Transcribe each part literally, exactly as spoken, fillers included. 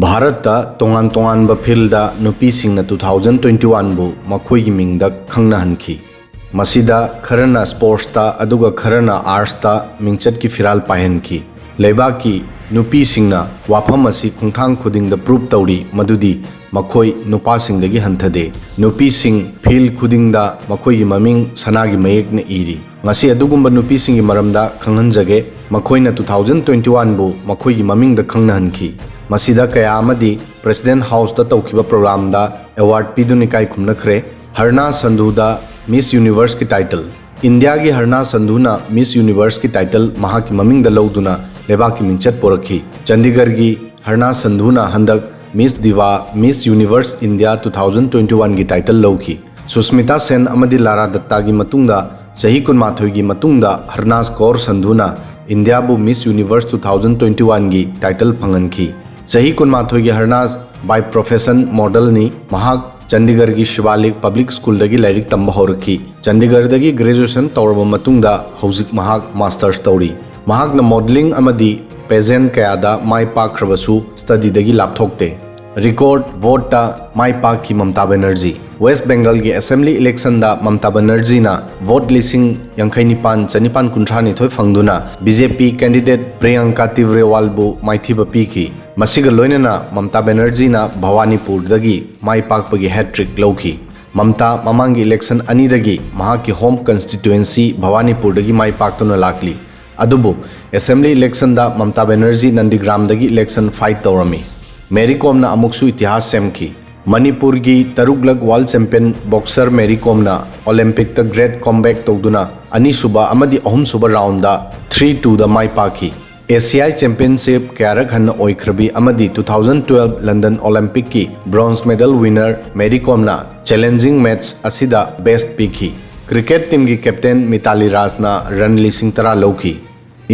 ꯚꯥꯔꯠꯇ ꯇꯣꯉꯥꯟ ꯇꯣꯉꯥꯟꯕ ꯐꯤꯜꯗ ꯅꯨꯄꯤꯁꯤꯡꯅ ꯇꯨ ꯊꯥꯎꯖꯟ ꯇ꯭ꯋꯦꯟꯇꯤ ꯋꯥꯟꯕꯨ ꯃꯈꯣꯏꯒꯤ ꯃꯤꯡꯗ ꯈꯪꯅꯍꯟꯈꯤ꯫ ꯃꯁꯤꯗ ꯈꯔꯅ ꯁ꯭ꯄꯣꯔꯠꯁꯇ, ꯑꯗꯨꯒ ꯈꯔꯅ ꯑꯥꯔꯠꯁꯇ ꯃꯤꯡꯆꯠꯀꯤ ꯐꯤꯔꯥꯜ ꯄꯥꯏꯍꯟꯈꯤ꯫ ꯂꯩꯕꯥꯛꯀꯤ ꯅꯨꯄꯤꯁꯤꯡꯅ ꯋꯥꯐꯝ ꯑꯁꯤ ꯈꯣꯡꯊꯥꯡ ꯈꯨꯗꯤꯡꯗ ꯄ꯭ꯔꯨꯚ ꯇꯧꯔꯤ ꯃꯗꯨꯗꯤ ꯃꯈꯣꯏ ꯅꯨꯄꯥꯁꯤꯡꯗꯒꯤ ꯍꯟꯊꯗꯦ꯫ ꯅꯨꯄꯤꯁꯤꯡ ꯐꯤꯜ ꯈꯨꯗꯤꯡꯗ ꯃꯈꯣꯏꯒꯤ ꯃꯃꯤꯡ ꯁꯅꯥꯒꯤ ꯃꯌꯦꯛꯅ ꯏꯔꯤ꯫ ꯉꯁꯤ ꯑꯗꯨꯒꯨꯝꯕ ꯅꯨꯄꯤꯁꯤꯡꯒꯤ ꯃꯔꯝꯗ ꯈꯪꯍꯟꯖꯒꯦ꯫ ꯃꯈꯣꯏꯅ ꯇꯨ ꯊꯥꯎꯖꯟ ꯇ꯭ꯋꯦꯟꯇꯤ ꯋꯥꯟꯕꯨ ꯃꯈꯣꯏꯒꯤ ꯃꯃꯤꯡꯗ ꯈꯪꯅꯍꯟꯈꯤ꯫ ꯃꯁꯤꯗ ꯀꯌꯥ ꯑꯃꯗꯤ ꯄ꯭ꯔꯦꯁꯤꯗꯦꯟꯠ ꯍꯥꯎꯁꯇ ꯇꯧꯈꯤꯕ ꯄ꯭ꯔꯣꯒ꯭ꯔꯥꯝꯗ ꯑꯦꯋꯥꯔꯗ ꯄꯤꯗꯨꯅ ꯏꯀꯥꯏ ꯈꯨꯝꯅꯈ꯭ꯔꯦ꯫ ꯍꯔꯅꯥ ꯁꯟꯙꯨꯗ ꯃꯤꯁ ꯌꯨꯅꯤꯚꯔꯁꯀꯤ ꯇꯥꯏꯇꯜ꯫ ꯏꯟꯗꯤꯌꯥꯒꯤ ꯍꯔꯅꯥ ꯁꯟꯙꯨꯅ ꯃꯤꯁ ꯌꯨꯅꯤꯚꯔꯁꯀꯤ ꯇꯥꯏꯇꯜ ꯃꯍꯥꯛꯀꯤ ꯃꯃꯤꯡꯗ ꯂꯧꯗꯨꯅ ꯂꯩꯕꯥꯛꯀꯤ ꯃꯤꯡꯆꯠ ꯄꯨꯔꯛꯈꯤ꯫ ꯆꯟꯗꯤꯒꯔꯒꯤ ꯍꯔꯅꯥ ꯁꯟꯙꯨꯅ ꯍꯟꯗꯛ Miss Diva, Miss Universe India two thousand twenty ꯋꯥꯟꯒꯤ ꯇꯥꯏꯇꯜ ꯂꯧꯈꯤ꯫ ꯁꯨꯁꯃꯤꯇꯥ ꯁꯦꯟ ꯑꯃꯗꯤ ꯂꯥꯔꯥ ꯗꯠꯇꯥꯒꯤ ꯃꯇꯨꯡꯗ ꯆꯍꯤ ꯀꯨꯟꯃꯥꯊꯣꯏꯒꯤ ꯃꯇꯨꯡꯗ ꯍꯔꯅꯥꯖ ꯀꯧꯔ ꯁꯟꯙꯨꯅ ꯏꯟꯗꯤꯌꯥꯕꯨ ꯃꯤꯁ ꯌꯨꯅꯤꯚꯔꯁ ꯇꯨ ꯊꯥꯎꯖꯟ ꯇ꯭ꯋꯦꯟꯇꯤ ꯋꯥꯟꯒꯤ ꯇꯥꯏꯇꯜ ꯐꯪꯍꯟꯈꯤ꯫ ꯆꯍꯤ ꯀꯨꯟꯃꯥꯊꯣꯏꯒꯤ ꯍꯔꯅꯥꯖ by profession ꯃꯣꯗꯦꯜꯅꯤ꯫ ꯃꯍꯥꯛ ꯆꯟꯗꯤꯒꯔꯒꯤ ꯁꯤꯕꯥꯂꯤꯛ ꯄꯕ꯭ꯂꯤꯛ ꯁ꯭ꯀꯨꯜꯗꯒꯤ ꯂꯥꯏꯔꯤꯛ ꯇꯝꯕ ꯍꯧꯔꯛꯈꯤ꯫ ꯆꯟꯗꯤꯒꯔꯗꯒꯤ ꯒ꯭ꯔꯦꯖꯨꯑꯦꯁꯟ ꯇꯧꯔꯕ ꯃꯇꯨꯡꯗ ꯍꯧꯖꯤꯛ ꯃꯍꯥꯛ ꯃꯥꯁꯇꯔꯁ ꯇꯧꯔꯤ꯫ ꯃꯍꯥꯛꯅ ꯃꯣꯗꯦꯂꯤꯡ ꯑꯃꯗꯤ ꯄꯦꯖꯦꯟꯠ ꯀꯌꯥꯗ ꯃꯥꯏ ꯄꯥꯛꯈ꯭ꯔꯕꯁꯨ ꯁ꯭ꯇꯗꯤꯗꯒꯤ ꯂꯥꯞꯊꯣꯛꯇꯦ꯫ ꯔꯦꯀꯣꯔꯗ ꯚꯣꯠꯇ ꯃꯥꯏ ꯄꯥꯛꯈꯤ ꯃꯃꯇꯥ ꯕꯦꯅꯔꯖꯤ꯫ ꯋꯦꯁ꯭ꯠ ꯕꯦꯡꯒꯜꯒꯤ ꯑꯦꯁꯦꯝꯕ꯭ꯂꯤ ꯏꯂꯦꯛꯁꯟꯗ ꯃꯃꯇꯥ ꯕꯦꯅꯔꯖꯤꯅ ꯚꯣꯠ ꯂꯤꯁꯤꯡ ꯌꯥꯡꯈꯩ ꯅꯤꯄꯥꯟ ꯆꯅꯤꯄꯥꯟ ꯀꯨꯟꯊ꯭ꯔꯥ ꯅꯤꯊꯣꯏ ꯐꯪꯗꯨꯅ ꯕꯤ ꯖꯦ ꯄꯤ ꯀꯦꯟꯗꯤꯗꯦꯠ ꯄ꯭ꯔꯤꯌꯪꯀꯥ ꯇꯤꯕ꯭ꯔꯦꯋꯥꯜꯕꯨ ꯃꯥꯏꯊꯤꯕ ꯄꯤꯈꯤ꯫ ꯃꯁꯤꯒ ꯂꯣꯏꯅꯅ ꯃꯃꯇꯥ ꯕꯦꯅꯔꯖꯤꯅ ꯚꯋꯥꯅꯤꯄꯨꯔꯗꯒꯤ ꯃꯥꯏ ꯄꯥꯛꯄꯒꯤ ꯍꯦꯠ ꯇ꯭ꯔꯤꯛ ꯂꯧꯈꯤ꯫ ꯃꯃꯇꯥ ꯃꯃꯥꯡꯒꯤ ꯏꯂꯦꯛꯁꯟ ꯑꯅꯤꯗꯒꯤ ꯃꯍꯥꯛꯀꯤ ꯍꯣꯝ ꯀꯟꯁꯇꯤꯇ꯭ꯋꯦꯟꯁꯤ ꯚꯋꯥꯅꯤꯄꯨꯔꯗꯒꯤ ꯃꯥꯏ ꯄꯥꯛꯇꯨꯅ ꯂꯥꯛꯂꯤ꯫ ꯑꯗꯨꯕꯨ ꯑꯦꯁꯦꯝꯕ꯭ꯂꯤ ꯏꯂꯦꯛꯁꯟꯗ ꯃꯃꯇꯥ ꯕꯦꯅꯔꯖꯤ ꯅꯟꯗꯤꯒ꯭ꯔꯥꯝꯗꯒꯤ ꯏꯂꯦꯛꯁꯟ ꯐꯥꯏꯠ ꯇꯧꯔꯝꯃꯤ꯫ ꯃꯦꯔꯤ ꯀꯣꯝꯅ ꯑꯃꯨꯛꯁꯨ ꯏꯇꯤꯍꯥꯁ ꯁꯦꯝꯈꯤ꯫ ꯃꯅꯤꯄꯨꯔꯒꯤ ꯇꯔꯨꯛꯂꯛ ꯋꯥꯔꯜꯗ ꯆꯦꯝꯄꯤꯌꯟ ꯕꯣꯛꯁꯔ ꯃꯦꯔꯤ ꯀꯣꯝꯅ ꯑꯣꯂꯦꯝꯄꯤꯛꯇ ꯒ꯭ꯔꯦꯠ ꯀꯝꯕꯦꯛ ꯇꯧꯗꯨꯅ ꯑꯅꯤꯁꯨꯕ ꯑꯃꯗꯤ ꯑꯍꯨꯝꯁꯨꯕ ꯔꯥꯎꯟꯗ ꯊ꯭ꯔꯤ ꯇꯨꯗ ꯃꯥꯏ ꯄꯥꯛꯈꯤ꯫ ꯑꯦꯁꯤꯌꯥꯏ ꯆꯦꯝꯄꯤꯌꯟꯁꯤꯞ ꯀꯌꯥꯔꯛ ꯍꯟꯅ ꯑꯣꯏꯈ꯭ꯔꯕꯤ ꯑꯃꯗꯤ ꯇꯨ ꯊꯥꯎꯖꯟ ꯇ꯭ꯋꯦꯜꯐ ꯂꯟꯗꯟ ꯑꯣꯂꯦꯝꯄꯤꯛꯀꯤ ꯕ꯭ꯔꯣꯟꯖ ꯃꯦꯗꯜ ꯋꯤꯟꯅꯔ ꯃꯦꯔꯤ ꯀꯣꯝꯅ ꯆꯦꯂꯦꯟꯖꯤꯡ ꯃꯦꯆ ꯑꯁꯤꯗ ꯕꯦꯁ꯭ꯠ ꯄꯤꯈꯤ꯫ ꯀ꯭ꯔꯤꯀꯦꯠ ꯇꯤꯝꯒꯤ ꯀꯦꯞꯇꯦꯟ ꯃꯤꯇꯥꯂꯤ ꯔꯥꯖꯅ ꯔꯟ ꯂꯤꯁꯤꯡ ꯇꯔꯥ ꯂꯧꯈꯤ꯫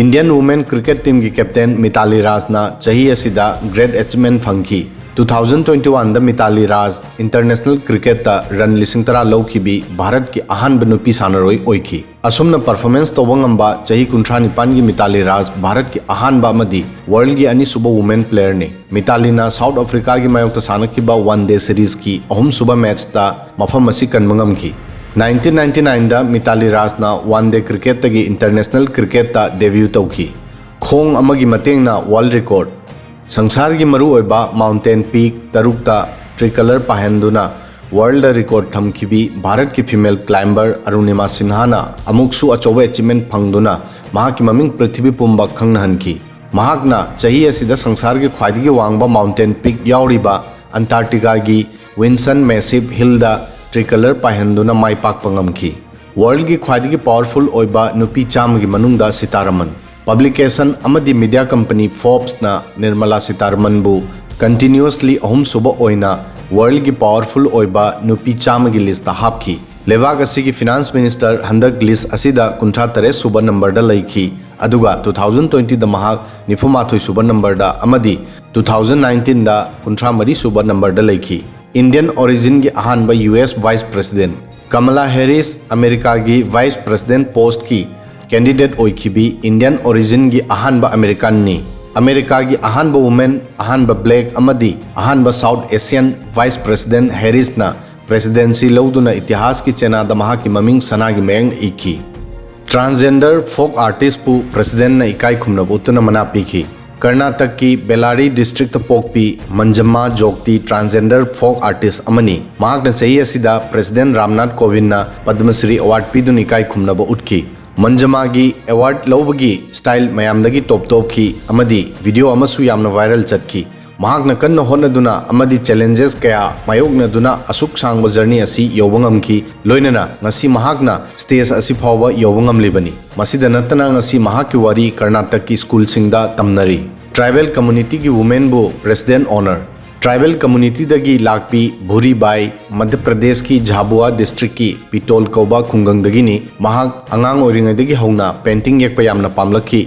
ꯏꯟꯗꯤꯌꯟ ꯋꯨꯃꯦꯟ ꯀ꯭ꯔꯤꯀꯦꯠ ꯇꯤꯝꯒꯤ ꯀꯦꯞꯇꯦꯟ ꯃꯤꯇꯥꯂꯤ ꯔꯥꯖꯅ ꯆꯍꯤ ꯑꯁꯤꯗ ꯒ꯭ꯔꯦꯠ ꯑꯦꯆꯤꯚꯃꯦꯟꯠ ꯐꯪꯈꯤ꯫ ꯇꯨ ꯊꯥꯎꯖꯟ ꯇ꯭ꯋꯦꯟꯇꯤ ꯋꯥꯟꯗ ꯃꯤꯇꯥꯂꯤ ꯔꯥꯖ ꯏꯟꯇꯔꯅꯦꯁꯅꯦꯜ ꯀ꯭ꯔꯤꯀꯦꯠꯇ ꯔꯟ ꯂꯤꯁꯤꯡ ꯇꯔꯥ ꯂꯧꯈꯤꯕꯤ ꯚꯥꯔꯠꯀꯤ ꯑꯍꯥꯟꯕ ꯅꯨꯄꯤ ꯁꯥꯟꯅꯔꯣꯏ ꯑꯣꯏꯈꯤ꯫ ꯑꯁꯨꯝꯅ ꯄꯔꯐꯣꯔꯃꯦꯟꯁ ꯇꯧꯕ ꯉꯝꯕ ꯆꯍꯤ ꯀꯨꯟꯊ꯭ꯔꯥ ꯅꯤꯄꯥꯟꯒꯤ ꯃꯤꯇꯥꯂꯤ ꯔꯥꯖ ꯚꯥꯔꯠꯀꯤ ꯑꯍꯥꯟꯕ ꯑꯃꯗꯤ ꯋꯥꯔꯜꯒꯤ ꯑꯅꯤꯁꯨꯕ ꯋꯨꯃꯦꯟ ꯄ꯭ꯂꯦꯌꯔꯅꯤ꯫ ꯃꯤꯇꯥꯂꯤꯅ ꯁꯥꯎꯠ ꯑꯐ꯭ꯔꯤꯀꯥꯒꯤ ꯃꯥꯌꯣꯛꯇ ꯁꯥꯟꯅꯈꯤꯕ ꯋꯥꯟ ꯗꯦ ꯁꯤꯔꯤꯖꯀꯤ ꯑꯍꯨꯝꯁꯨꯕ ꯃꯦꯆꯇ ꯃꯐꯝ ꯑꯁꯤ ꯀꯟꯕ ꯉꯝꯈꯤ꯫ ꯅꯥꯏꯟꯇꯤꯟ ꯅꯥꯏꯟꯇꯤ ꯅꯥꯏꯟꯗ ꯃꯤꯇꯥꯂꯤ ꯔꯥꯖꯅ ꯋꯥꯟ ꯗꯦ ꯀ꯭ꯔꯤꯀꯦꯠꯇꯒꯤ ꯏꯟꯇꯔꯅꯦꯁꯅꯦꯜ ꯀ꯭ꯔꯤꯀꯦꯠꯇ ꯗꯦꯕ꯭ꯌꯨ ꯇꯧꯈꯤ꯫ ꯈꯣꯡ ꯑꯃꯒꯤ ꯃꯇꯦꯡꯅ ꯋꯥꯔꯜ ꯔꯦꯀꯣꯔꯗ꯫ ꯁꯪꯁꯥꯔꯒꯤ ꯃꯔꯨꯑꯣꯏꯕ ꯃꯥꯎꯟꯇꯦꯟ ꯄꯤꯛ ꯇꯔꯨꯛꯇ ꯇ꯭ꯔꯤꯀꯂꯔ ꯄꯥꯏꯍꯟꯗꯨꯅ ꯋꯥꯔꯜꯗ ꯔꯦꯀꯣꯔꯗ ꯊꯝꯈꯤꯕꯤ ꯚꯥꯔꯠꯀꯤ ꯐꯤꯃꯦꯜ ꯀ꯭ꯂꯥꯏꯝꯕꯔ ꯑꯔꯨꯅꯤꯃꯥ ꯁꯤꯟꯍꯥꯅ ꯑꯃꯨꯛꯁꯨ ꯑꯆꯧꯕ ꯑꯦꯆꯤꯞꯃꯦꯟ ꯐꯪꯗꯨꯅ ꯃꯍꯥꯛꯀꯤ ꯃꯃꯤꯡ ꯄ꯭ꯔꯤꯊꯤꯕꯤ ꯄꯨꯝꯕ ꯈꯪꯅꯍꯟꯈꯤ꯫ ꯃꯍꯥꯛꯅ ꯆꯍꯤ ꯑꯁꯤꯗ ꯁꯪꯁꯥꯔꯒꯤ ꯈ꯭ꯋꯥꯏꯗꯒꯤ ꯋꯥꯡꯕ ꯃꯥꯎꯟꯇꯦꯟ ꯄꯤꯛ ꯌꯥꯎꯔꯤꯕ ꯑꯟꯇꯥꯔꯀꯇꯤꯀꯥꯒꯤ ꯋꯤꯟꯁꯟ ꯃꯦꯁꯤꯞ ꯍꯤꯜꯗ ꯇ꯭ꯔꯤꯀꯂꯔ ꯄꯥꯏꯍꯟꯗꯨꯅ ꯃꯥꯏ ꯄꯥꯛꯄ ꯉꯝꯈꯤ꯫ ꯋꯥꯔꯜꯒꯤ ꯈ꯭ꯋꯥꯏꯗꯒꯤ ꯄꯥꯋꯔꯐꯨꯜ ꯑꯣꯏꯕ ꯅꯨꯄꯤ ꯆꯥꯝꯃꯒꯤ ꯃꯅꯨꯡꯗ ꯁꯤꯇꯥꯔꯃꯟ꯫ ꯄꯕ꯭ꯂꯤꯀꯦꯁꯟ ꯑꯃꯗꯤ ꯃꯤꯗꯤꯌꯥ ꯀꯝꯄꯅꯤ ꯐꯣꯔꯕꯁꯅ ꯅꯤꯔꯃꯂꯥ ꯁꯤꯇꯥꯔꯃꯟꯕꯨ ꯀꯟꯇꯤꯅ꯭ꯌꯨꯁꯂꯤ ꯑꯍꯨꯝꯁꯨꯕ ꯑꯣꯏꯅ ꯋꯥꯔꯜꯒꯤ ꯄꯥꯋꯔꯐꯨꯜ ꯑꯣꯏꯕ ꯅꯨꯄꯤ ꯆꯥꯝꯃꯒꯤ ꯂꯤꯁꯇ ꯍꯥꯞꯈꯤ꯫ ꯂꯩꯕꯥꯛ ꯑꯁꯤꯒꯤ ꯐꯤꯅꯥꯟꯁ ꯃꯤꯅꯤꯁꯇꯔ ꯍꯟꯗꯛ ꯂꯤꯁ ꯑꯁꯤꯗ ꯀꯨꯟꯊ꯭ꯔꯥ ꯇꯔꯦꯠ ꯁꯨꯕ ꯅꯝꯕꯔꯗ ꯂꯩꯈꯤ, ꯑꯗꯨꯒ ꯇꯨ ꯊꯥꯎꯖꯟ ꯇ꯭ꯋꯦꯟꯇꯤꯗ ꯃꯍꯥꯛ ꯅꯤꯐꯨꯃꯥꯊꯣꯏ ꯁꯨꯕ ꯅꯝꯕꯔꯗ ꯑꯃꯗꯤ ꯇꯨ ꯊꯥꯎꯖꯟ ꯅꯥꯏꯟꯇꯤꯟꯗ ꯀꯨꯟꯊ꯭ꯔꯥ ꯃꯔꯤ ꯁꯨꯕ ꯅꯝꯕꯔꯗ ꯂꯩꯈꯤ꯫ ꯏꯟꯗꯤꯌꯟ ꯑꯣꯔꯤꯖꯤꯟꯒꯤ ꯑꯍꯥꯟꯕ U S vice president. Kamala Harris ꯑꯃꯦꯔꯤꯀꯥꯒꯤ ꯚꯥꯏꯁ ꯄ꯭ꯔꯦꯁꯤꯗꯦꯟꯠ ꯄꯣꯁꯠꯀꯤ ꯀꯦꯟꯗꯤꯗꯦꯠ ꯑꯣꯏꯈꯤꯕꯤ ꯏꯟꯗꯤꯌꯟ ꯑꯣꯔꯤꯖꯤꯟꯒꯤ ꯑꯍꯥꯟꯕ ꯑꯃꯦꯔꯤꯀꯥꯟꯅꯤ꯫ ꯑꯃꯦꯔꯤꯀꯥꯒꯤ ꯑꯍꯥꯟꯕ ꯋꯨꯃꯦꯟ, ꯑꯍꯥꯟꯕ ꯕ꯭ꯂꯦꯛ ꯑꯃꯗꯤ ꯑꯍꯥꯟꯕ ꯁꯥꯎꯠ ꯑꯦꯁꯤꯌꯥꯟ ꯚꯥꯏꯁ ꯄ꯭ꯔꯦꯁꯤꯗꯦꯟꯠ ꯍꯦꯔꯤꯁꯅ ꯄ꯭ꯔꯦꯁꯤꯗꯦꯟꯁꯤ ꯂꯧꯗꯨꯅ ꯏꯇꯤꯍꯥꯁꯀꯤ ꯆꯦꯅꯥꯗ ꯃꯍꯥꯛꯀꯤ ꯃꯃꯤꯡ ꯁꯅꯥꯒꯤ ꯃꯌꯦꯛꯅ ꯏꯈꯤ꯫ ꯇ꯭ꯔꯥꯟꯁꯖꯦꯟꯗꯔ ꯐꯣꯛ ꯑꯥꯔꯇꯤꯁꯄꯨ ꯄ꯭ꯔꯦꯁꯤꯗꯦꯟꯠꯅ ꯏꯀꯥꯏ ꯈꯨꯝꯅꯕ ꯎꯠꯇꯨꯅ ꯃꯅꯥ ꯄꯤꯈꯤ꯫ ꯀꯔꯅꯥꯇꯛꯀꯤ ꯕꯦꯂꯥꯔꯤ ꯗꯤꯁꯇ꯭ꯔꯤꯛꯇ ꯄꯣꯛꯄꯤ ꯃꯟꯖꯃꯥ ꯖꯣꯛꯇꯤ ꯇ꯭ꯔꯥꯟꯁꯖꯦꯟꯗꯔ ꯐꯣꯛ ꯑꯥꯔꯇꯤꯁ ꯑꯃꯅꯤ꯫ ꯃꯍꯥꯛꯅ ꯆꯍꯤ ꯑꯁꯤꯗ ꯄ꯭ꯔꯦꯁꯤꯗꯦꯟꯠ ꯔꯥꯝꯅꯥꯊ ꯀꯣꯕꯤꯟꯗꯅ ꯄꯗꯃꯁ꯭ꯔꯤ ꯑꯦꯋꯥꯔꯗ ꯄꯤꯗꯨꯅ ꯏꯀꯥꯏ ꯈꯨꯝꯅꯕ ꯎꯠꯈꯤ꯫ ꯃꯟꯖꯃꯥꯒꯤ ꯑꯦꯋꯥꯔꯗ ꯂꯧꯕꯒꯤ ꯁ꯭ꯇꯥꯏꯜ ꯃꯌꯥꯝꯗꯒꯤ ꯇꯣꯞ ꯇꯣꯞꯈꯤ ꯑꯃꯗꯤ ꯚꯤꯗꯤꯑꯣ ꯑꯃꯁꯨ ꯌꯥꯝꯅ ꯚꯥꯏꯔꯦꯜ ꯆꯠꯈꯤ꯫ ꯃꯍꯥꯛꯅ ꯀꯟꯅ ꯍꯣꯠꯅꯗꯨꯅ ꯑꯃꯗꯤ ꯆꯦꯂꯦꯟꯖꯦꯁ ꯀꯌꯥ ꯃꯥꯌꯣꯛꯅꯗꯨꯅ ꯑꯁꯨꯛ ꯁꯥꯡꯕ ꯖꯔꯅꯤ ꯑꯁꯤ ꯌꯧꯕ ꯉꯝꯈꯤ, ꯂꯣꯏꯅꯅ ꯉꯁꯤ ꯃꯍꯥꯛꯅ ꯁ꯭ꯇꯦꯖ ꯑꯁꯤ ꯐꯥꯎꯕ ꯌꯧꯕ ꯉꯝꯂꯤꯕꯅꯤ꯫ ꯃꯁꯤꯗ ꯅꯠꯇꯅ ꯉꯁꯤ ꯃꯍꯥꯛꯀꯤ ꯋꯥꯔꯤ ꯀꯔꯅꯥꯇꯛꯀꯤ ꯁ꯭ꯀꯨꯜꯁꯤꯡꯗ ꯇꯝꯅꯔꯤ꯫ ꯇ꯭ꯔꯥꯏꯕꯦꯜ ꯀꯝꯃꯨꯅꯤꯇꯤꯒꯤ ꯋꯨꯃꯦꯟꯕꯨ ꯄ꯭ꯔꯦꯁꯤꯗꯦꯟꯠ ꯑꯣꯅꯔ꯫ ꯇ꯭ꯔꯥꯏꯕꯦꯜ ꯀꯝꯃꯨꯅꯤꯇꯤꯗꯒꯤ ꯂꯥꯛꯄꯤ ꯚꯨꯔꯤꯕꯥꯏ, ꯃꯙ꯭ꯌ ꯄ꯭ꯔꯗꯦꯁꯀꯤ ꯖꯥꯕꯨꯋꯥ ꯗꯤꯁꯇ꯭ꯔꯤꯛꯀꯤ ꯄꯤꯇꯣꯜ ꯀꯧꯕ ꯈꯨꯡꯒꯪꯗꯒꯤꯅꯤ꯫ ꯃꯍꯥꯛ ꯑꯉꯥꯡ ꯑꯣꯏꯔꯤꯉꯩꯗꯒꯤ ꯍꯧꯅ ꯄꯦꯟꯇꯤꯡ ꯌꯦꯛꯄ ꯌꯥꯝꯅ ꯄꯥꯝꯂꯛꯈꯤ꯫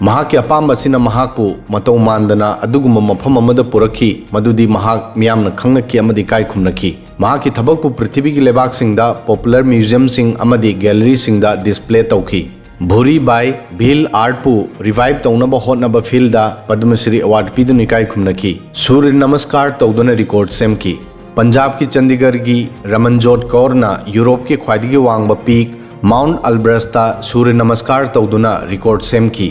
ꯃꯍꯥꯛꯀꯤ ꯑꯄꯥꯝꯕ ꯑꯁꯤꯅ ꯃꯍꯥꯛꯄꯨ ꯃꯇꯧ ꯃꯥꯟꯗꯅ ꯑꯗꯨꯒꯨꯝꯕ ꯃꯐꯝ ꯑꯃꯗ ꯄꯨꯔꯛꯈꯤ, ꯃꯗꯨꯗꯤ ꯃꯍꯥꯛ ꯃꯤꯌꯥꯝꯅ ꯈꯪꯅꯈꯤ ꯑꯃꯗꯤ ꯏꯀꯥꯏ ꯈꯨꯝꯅꯈꯤ꯫ ꯃꯍꯥꯛꯀꯤ ꯊꯕꯛꯄꯨ ꯄ꯭ꯔꯤꯊꯤꯕꯤꯒꯤ ꯂꯩꯕꯥꯛꯁꯤꯡꯗ popular museumꯁꯤꯡ ꯑꯃꯗꯤ galleryꯁꯤꯡꯗ display ꯇꯧꯈꯤ꯫ ꯚꯨꯔꯤ ꯕꯥꯏ ꯚꯤꯜ artꯄꯨ revive ꯇꯧꯅꯕ ꯍꯣꯠꯅꯕ field ꯄꯗꯃ ꯁ꯭ꯔꯤ award ꯄꯤꯗꯨꯅ ꯏꯀꯥꯏ ꯈꯨꯝꯅꯈꯤ꯫ ꯁꯨꯔ꯭ꯌ ꯅꯃꯁꯀꯥꯔ ꯇꯧꯗꯨꯅ record ꯁꯦꯝꯈꯤ꯫ ꯄꯟꯖꯥꯕꯀꯤ ꯆꯟꯗꯤꯒꯔꯒꯤ ꯔꯃꯟꯖꯣꯠ ꯀꯧꯔꯅ ꯌꯨꯔꯣꯞꯀꯤ ꯈ꯭ꯋꯥꯏꯗꯒꯤ ꯋꯥꯡꯕ peak Mount Elbrustꯇ ꯁꯨꯔ꯭ꯌ ꯅꯃꯁꯀꯥꯔ ꯇꯧꯗꯨꯅ record ꯁꯦꯝꯈꯤ꯫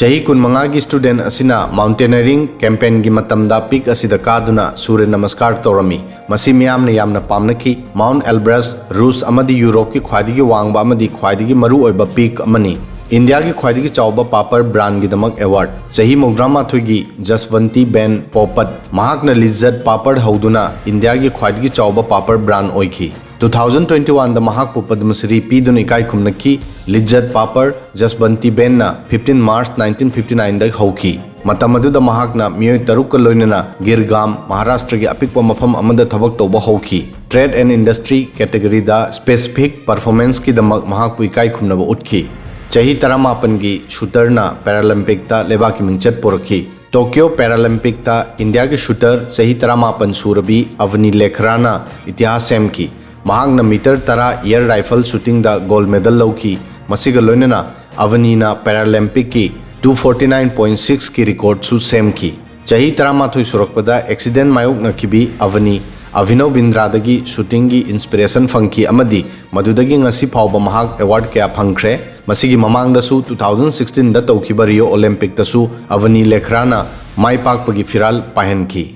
ꯆꯍꯤ ꯀꯨꯟꯃꯉꯥꯒꯤ student ꯑꯁꯤꯅ mountaineering campaignꯒꯤ ꯃꯇꯝꯗ peak ꯑꯁꯤꯗ ꯀꯥꯗꯨꯅ ꯁꯨꯔ꯭ꯌ ꯅꯃꯁꯀꯥꯔ ꯇꯧꯔꯝꯃꯤ꯫ ꯃꯁꯤ ꯃꯤꯌꯥꯝꯅ ꯌꯥꯝꯅ ꯄꯥꯝꯅꯈꯤ꯫ Mount Elbrust ꯔꯨꯁ ꯑꯃꯗꯤ ꯌꯨꯔꯣꯞꯀꯤ ꯈ꯭ꯋꯥꯏꯗꯒꯤ ꯋꯥꯡꯕ ꯑꯃꯗꯤ ꯈ꯭ꯋꯥꯏꯗꯒꯤ ꯃꯔꯨꯑꯣꯏꯕ peak ꯑꯃꯅꯤ꯫ ꯏꯟꯗꯤꯌꯥꯒꯤ ꯈ꯭ꯋꯥꯏꯗꯒꯤ ꯆꯥꯎꯕ ꯄꯥꯄꯔ brandꯒꯤꯗꯃꯛ award꯫ ꯆꯍꯤ ꯃꯧꯗ꯭ꯔꯥꯃꯥꯊꯣꯏꯒꯤ ꯖꯁꯋꯟꯇꯤ ꯕꯦꯟ ꯄꯣꯄꯠ, ꯃꯍꯥꯛꯅ ꯂꯤꯖꯠ ꯄꯥꯄꯔ ꯍꯧꯗꯨꯅ ꯏꯟꯗꯤꯌꯥꯒꯤ ꯈ꯭ꯋꯥꯏꯗꯒꯤ ꯆꯥꯎꯕ ꯄꯥꯄꯔ brand ꯑꯣꯏꯈꯤ꯫ Two thousand twenty oneꯗ ꯃꯍꯥꯛꯄꯨ ꯄꯗꯃ ꯁ꯭ꯔꯤ ꯄꯤꯗꯨꯅ ꯏꯀꯥꯏ ꯈꯨꯝꯅꯈꯤ꯫ ꯂꯤꯖꯠ ꯄꯥꯄꯔ ꯖꯁꯕꯟꯇꯤ ꯕꯦꯟꯅ fifteen March nineteen fifty nineꯗ ꯍꯧꯈꯤ꯫ ꯃꯇꯝ ꯑꯗꯨꯗ ꯃꯍꯥꯛꯅ ꯃꯤꯑꯣꯏ ꯇꯔꯨꯛꯀ ꯂꯣꯏꯅꯅ ꯒꯤꯔꯒꯥꯝ, ꯃꯍꯥꯔꯥꯁꯇ꯭ꯔꯒꯤ ꯑꯄꯤꯛꯄ ꯃꯐꯝ ꯑꯃꯗ ꯊꯕꯛ ꯇꯧꯕ ꯍꯧꯈꯤ꯫ Trade and Industry categoryꯗ specific performanceꯀꯤꯗꯃꯛ ꯃꯍꯥꯛꯄꯨ ꯏꯀꯥꯏ ꯈꯨꯝꯅꯕ ꯎꯠꯈꯤ꯫ ꯆꯍꯤ ꯇꯔꯥꯃꯥꯄꯟꯒꯤ shooterꯅ Paralympicꯇ ꯂꯩꯕꯥꯛꯀꯤ ꯃꯤꯡꯆꯠ ꯄꯨꯔꯛꯈꯤ꯫ Tokyo Paralympicꯇ ꯏꯟꯗꯤꯌꯥꯒꯤ shooter ꯆꯍꯤ ꯇꯔꯥꯃꯥꯄꯟ ꯁꯨꯔꯕꯤ ꯑꯚꯅꯤ ꯂꯦꯈꯔꯥꯅ ꯏꯇꯤꯍꯥꯁ ꯁꯦꯝꯈꯤ꯫ ꯃꯍꯥꯛꯅ meter ꯇꯔꯥ air rifle shootingꯗ gold medal ꯂꯧꯈꯤ꯫ ꯃꯁꯤꯒ ꯂꯣꯏꯅꯅ ꯑꯚꯅꯤꯅ Paralympicꯀꯤ two forty nine point sixꯀꯤ recordꯁꯨ ꯁꯦꯝꯈꯤ꯫ ꯆꯍꯤ ꯇꯔꯥꯃꯥꯊꯣꯏ ꯁꯨꯔꯛꯄꯗ accident ꯃꯥꯌꯣꯛꯅꯈꯤꯕꯤ ꯑꯚꯅꯤ, ꯑꯚꯤꯅꯧ ꯕꯤꯟꯗ꯭ꯔꯥꯗꯒꯤ shootingꯒꯤ inspiration ꯐꯪꯈꯤ ꯑꯃꯗꯤ ꯃꯗꯨꯗꯒꯤ ꯉꯁꯤ ꯐꯥꯎꯕ ꯃꯍꯥꯛ award ꯀꯌꯥ ꯐꯪꯈ꯭ꯔꯦ꯫ ꯃꯁꯤꯒꯤ ꯃꯃꯥꯡꯗꯁꯨ two thousand sixteenꯗ ꯇꯧꯈꯤꯕ Rio Olympicꯇꯁꯨ ꯑꯚꯅꯤ ꯂꯦꯈꯔꯥꯅ my ꯄꯥꯛꯄꯒꯤ ꯐꯤꯔꯥꯜ ꯄꯥꯏꯍꯟꯈꯤ꯫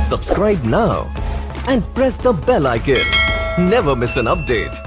Subscribe now and press the bell icon. Never miss an update.